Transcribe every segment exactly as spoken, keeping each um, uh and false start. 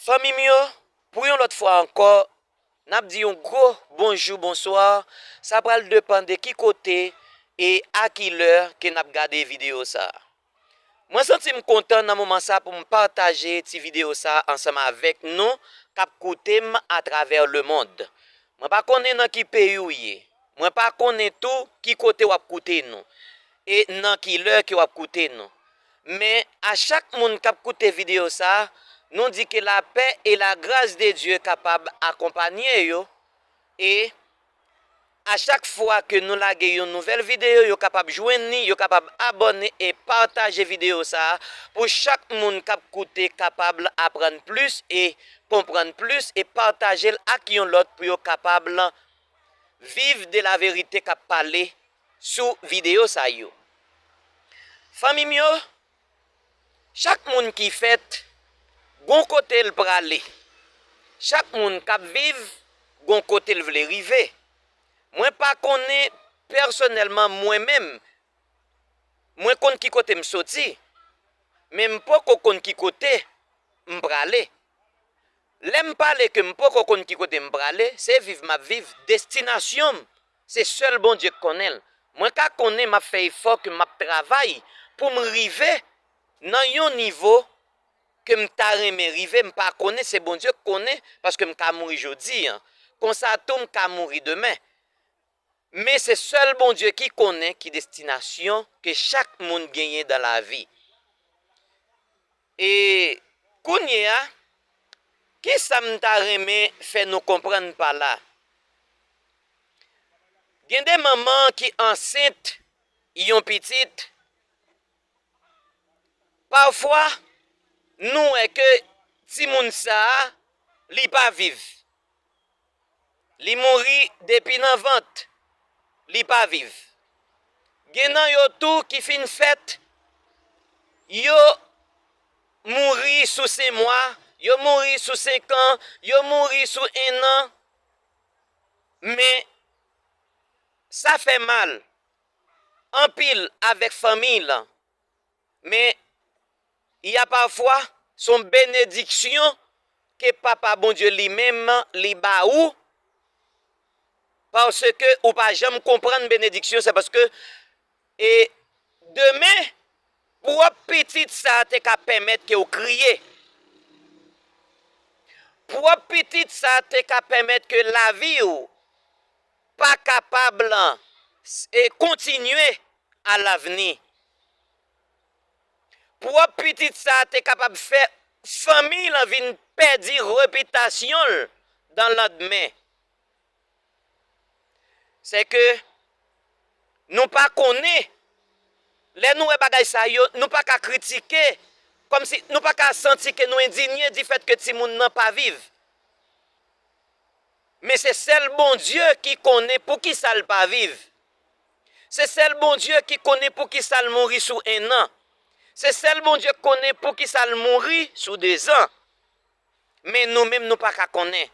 Fanmi m yo, pou yon lòt fwa ankò, n ap di yon gwo bonjou, bonswa. Sa pral depann de ki kote e a ki lè ke n ap gade videyo sa a. Mwen santi m kontan nan moman sa pou m pataje ti videyo sa ansanm avèk nou k ap koute m atravè lemonn. Mwen pa konnen nan ki peyi w ye. Mwen pa konnen tou ki kote w ap koute nou e nan ki lè ke w ap koute nou. Men a chak moun k ap koute videyo sa, nou di ke lapè e lagras de Dye kapab akonpaye yo e a chak fwa ke nou lage yon nouvèl videyo, yo kapab jwenn li, yo kapab abòne e pataje videyo sa a pou chak moun k ap koute kapab aprann plis e konprann plis e pataje l ak yon lòt pou yo kapab viv de la verite k ap pale sou videyo sa yo. Fanmi m yo, chak moun ki fèt, gon kote l prale. Chak moun k ap viv, gon kote l vle rive. Mwen pa konnen pèsonèlman mwen menm, mwen konn ki kote m soti, men m poko konn ki kote m prale. Lè m pale ke m poko konn ki kote m prale, se viv m ap viv, destinasyon m, se sèl Bondye k konnen l. Mwen ka konnen m ap fè efò, ke m ap travay pou m rive nan yon nivo ke m ta renmen rive, m pa konnen, se Bondye k konnen, paske m ka mouri jodi a. Konsa tou, m ka mouri demen. Men se sèl Bondye ki konnen ki destinasyon ke chak moun genyen dan lavi. E kounye a, ki sa m ta renmen fè nou konprann pa la? Gen de manman ki ansent yon pitit, pafwa, nou wè ke timoun sa a, li pa viv. Li mouri depi nan vant, li pa viv. Gen nan yo tou ki fin fèt, yo mouri sou senk mwa, yo mouri sou senk an, yo mouri sou en an. Men, sa fè mal anpil avèk fanmi l. Men, y a pafwa, se yon benediksyon ke Papa Bondye li menm li ba ou, paske ou pa janm konprann benediksyon sa, paske, e, demen, pwòp pitit sa te ka pèmèt ke w kriye. Pwòp pitit sa te ka pèmèt ke lavi w pa kapab, e, kontinye alavni. Pwòp pitit sa te kapab fè fanmi l vin pèdi repitasyon l dan landmen. Se ke nou pa konnen, lè nou wè bagay sa yo, nou pa ka kritike, kòmsi nou pa ka santi ke nou endinye difèt ke timoun nan pa viv. Men se sèl Bondye ki konnen poukisa l pa viv. Se sèl Bondye ki konnen poukisa l mouri sou en an. Se sèl Bondye k konnen poukisa l mouri sou de zan. Men nou menm, nou pa ka konnen.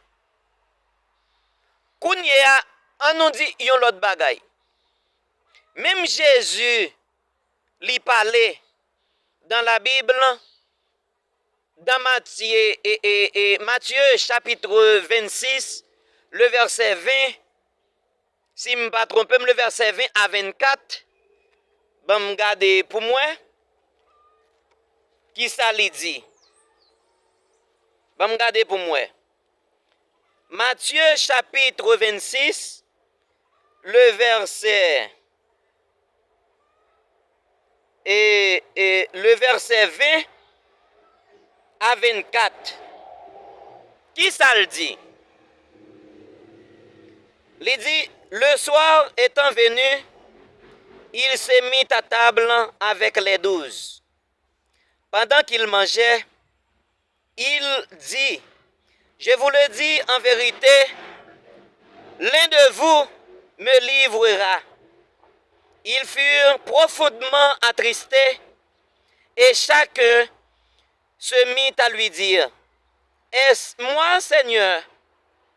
Kounye a, an nou di yon lòt bagay. Menm Jezi, li pale dan Labib, dan Matye, e, e, e, Matye chapit vennsis, le vèsè ven, si m pa twonpe m, le vèsè ven a vennkat, ban m gade pou m wè kisa li di. Ban m gade pou m wè. Matye chapit vennsis, le vèsè, e, e, le vèsè ven a vennkat. Kisa l di? Li di, le soir étant venu, il se mit à table avec les douze. Pendant qu'ils mangeaient, il dit, je vous le dis en vérité, l'un de vous me livrera. Ils furent profondément attristés et chacun se mit à lui dire, est-ce moi, Seigneur?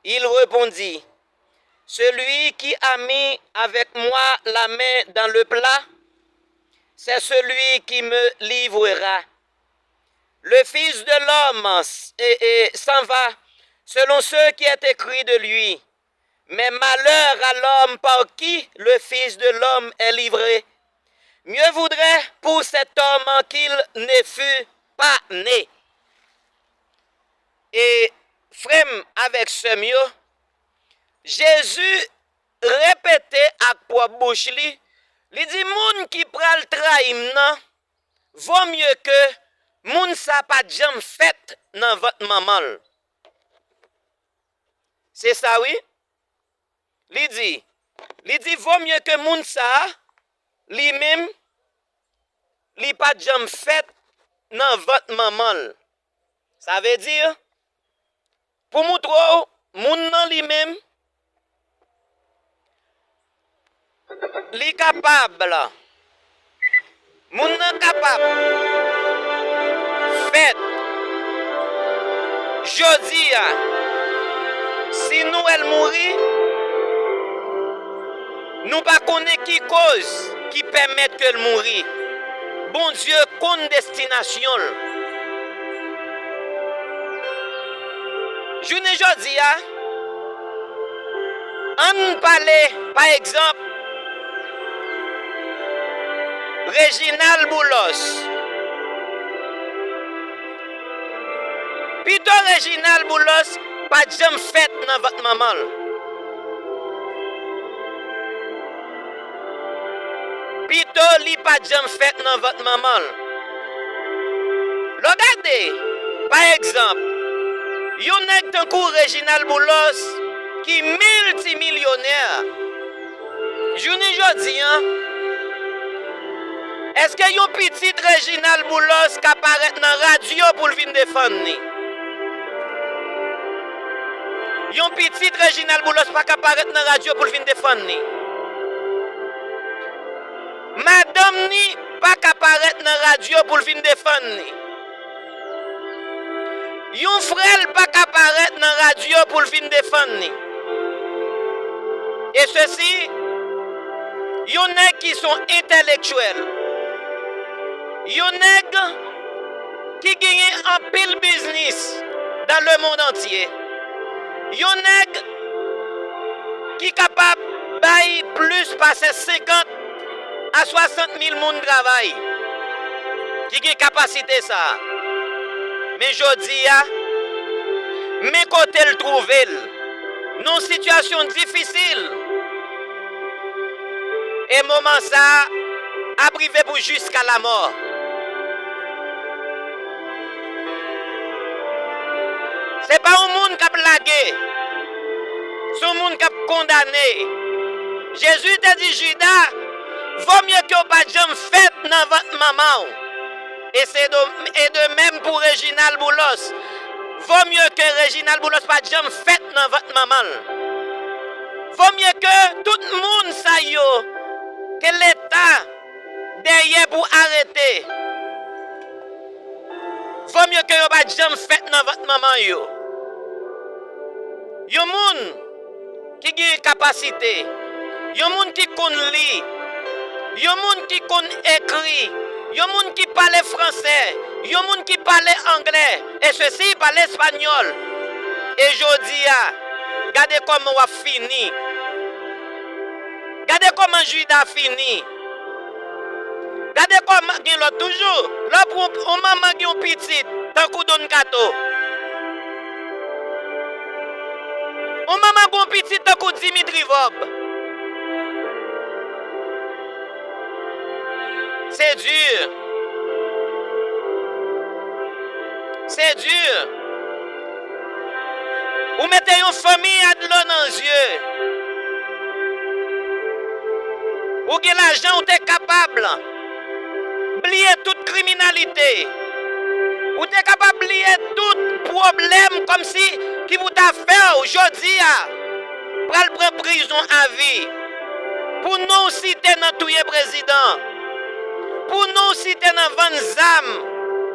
Il répondit, celui qui a mis avec moi la main dans le plat, c'est celui qui me livrera. Le Fils de l'homme s- et, et s'en va selon ce qui est écrit de lui. Mais malheur à l'homme par qui le Fils de l'homme est livré. Mieux vaudrait pour cet homme qu'il ne fût pas né. E frè m avèk sè m yo, Jezi repete ak pwòp bouch li, li di, moun ki pral trayi m nan, vo mye ke moun sa pa t janm fèt nan vant manman l. Se sa wi. Li di, li di, vo mye ke moun sa, li menm, li pa t janm fèt nan vant manman l. Sa vle di, pou moutre w, moun nan li menm, li kapab, moun nan kapab fèt jodi a. Si nou wè l mouri, nou pa konnen ki koz ki pèmèt ke l mouri. Bondye konn destinasyon l. Jounen jodi a, ann pale, pa egzanp, Reginald Boulos. Pito Reginald Boulos pa t janm fèt nan vant manman l. Pito li pa t janm fèt nan vant manman l. Lè w gade, pa egzanp, yon nèg tankou Reginald Boulos ki miltimilyonè, jounen jodi a, èske yon pitit Reginald Boulos ka parèt nan radyo pou l vin defann li? Yon pitit Reginald Boulos pa ka parèt nan radyo pou l vin defann li. Madanm ni pa ka parèt nan radyo pou l vin defann li. Yon frè l pa ka parèt nan radyo pou l vin defann li. E sesi, yon nèg ki se yon entèlektyèl, yon nèg ki genyen anpil biznis dans le monde entier, yon nèg ki kapab bay plis pase senkant a swasant mil moun travay, ki gen kapasite sa a. Men jodi a, men kote l twouve l, nan yon sitiyasyon difisil. E moman sa a ap rive pou jiska lamò. Se pa yon moun k ap lage, se yon moun k ap kondane. Jezi te di Jida, vo mye ke w pa t janm fèt nan vant manman w. E se de, e de menm pou Reginald Boulos. Vo mye ke Reginald Boulos pa t janm fèt nan vant manman l. Vo mye ke tout moun sa yo ke Leta dèyè pou arete. Vo mye ke yo pa t janm fèt nan vant manman yo. Yon moun ki gen kapasite, yon moun ki konn li, yon moun ki konn ekri, yon moun ki pale fransè, yon moun ki pale anglè, e sesi pale espanyòl. E jodi a, gade kòman w ap fini. Gade kòman Jida fini. Gade kòman gen lòt toujou. Lè w pran yon manman gen yon pitit tankou Don Kato. Yon manman gen yon pitit tankou Dimitri Vorbe. Se di. Se di. Ou mete yon fanmi a dlo nan zye. Ou gen lajan, ou te kapab bliye tout kriminalite. Ou te kapab bliye tout pwoblèm kòmsi ki pou ta fè w jodi a pral pran prizon avi. Pou non w site nan touye prezidan. Pou non w site nan vann zam.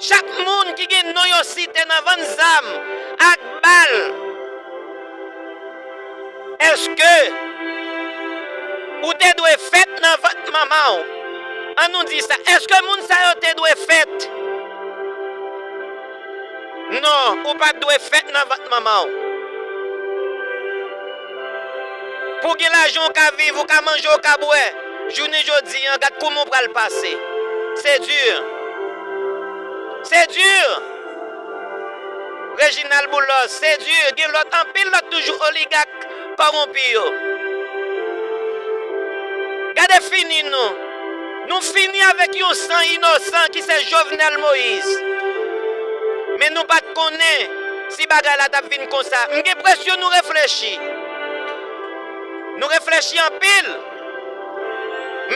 Chak moun ki gen non yo site nan vann zam ak bal. Èske ou te dwe fèt nan vant manman w? An nou di sa. Èske moun sa yo te dwe fèt? Non, ou pa t dwe fèt nan vant manman w. Pou w gen lajan, ou ka viv, ou ka manje, ou ka bwè. Jounen jodi an, gad kouman w pral pase. Se di. Se di. Reginald Boulos, se di. Gen lòt, anpil lòt toujou oligak kòwonpi yo. Gade fini nou. Nou fini avèk yon san inosan ki se Jovenel Moïse. Men nou pa t konnen si bagay la t ap vin konsa. M gen enpresyon nou reflechi. Nou reflechi anpil.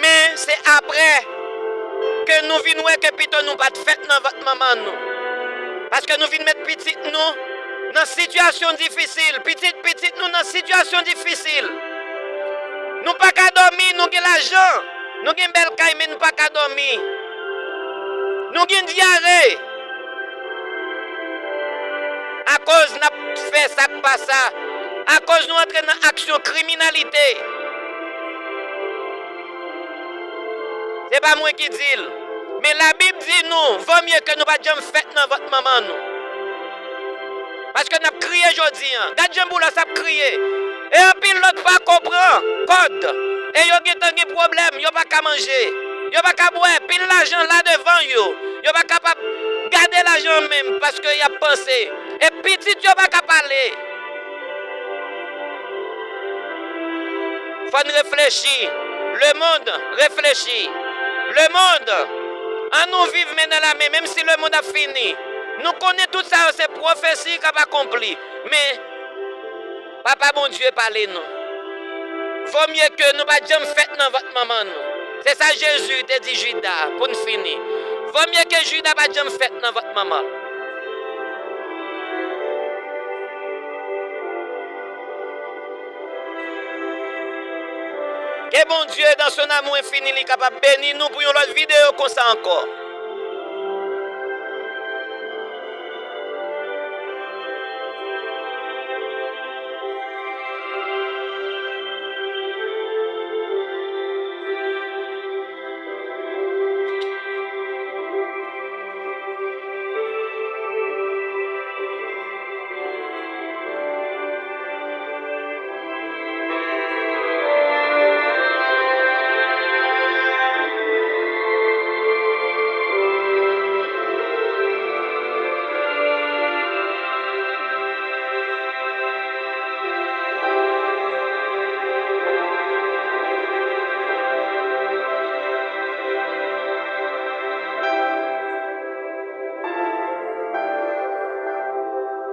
Men se apre ke nou vin wè ke pito nou pa t fèt nan vant manman nou. Paske nou vin met pitit nou nan sitiyasyon difisil. Pitit pitit nou nan sitiyasyon difisil. Nou pa ka dòmi, nou gen lajan. Nou gen bèl kay, men nou pa ka dòmi. Nou gen dyare. Akoz n ap fè sa k pa sa. Akoz nou antre nan aksyon kriminalite. Se pa mwen ki di l. Men Labib di nou, vo mye ke nou pa t janm fèt nan vant manman nou. Paske n ap kriye jodi an. Gad jan Boulos ap kriye. E anpil lòt pa konprann kòd. E yo gentan gen pwoblèm, yo pa ka manje. Yo pa ka bwè. Pil lajan la devan yo. Yo pa kapab gade lajan an menm paske y ap panse. E pitit yo pa ka pale. Fò n reflechi. Lemonn, reflechi. Lemonn, ann nou viv men nan la men, menm si lemonn ap fini. Nou konnen tout sa yo se pwofesi k ap akonpli. Men, Papa Bondye pale nou. Vo mye ke nou pa t janm fèt nan vant manman nou. Se sa Jezi te di Jida pou n fini. Vo mye ke Jida pa t janm fèt nan vant manman l. Ke Bondye, dans son amour infini, li kapab beni nou pou yon lòt videyo konsa ankò.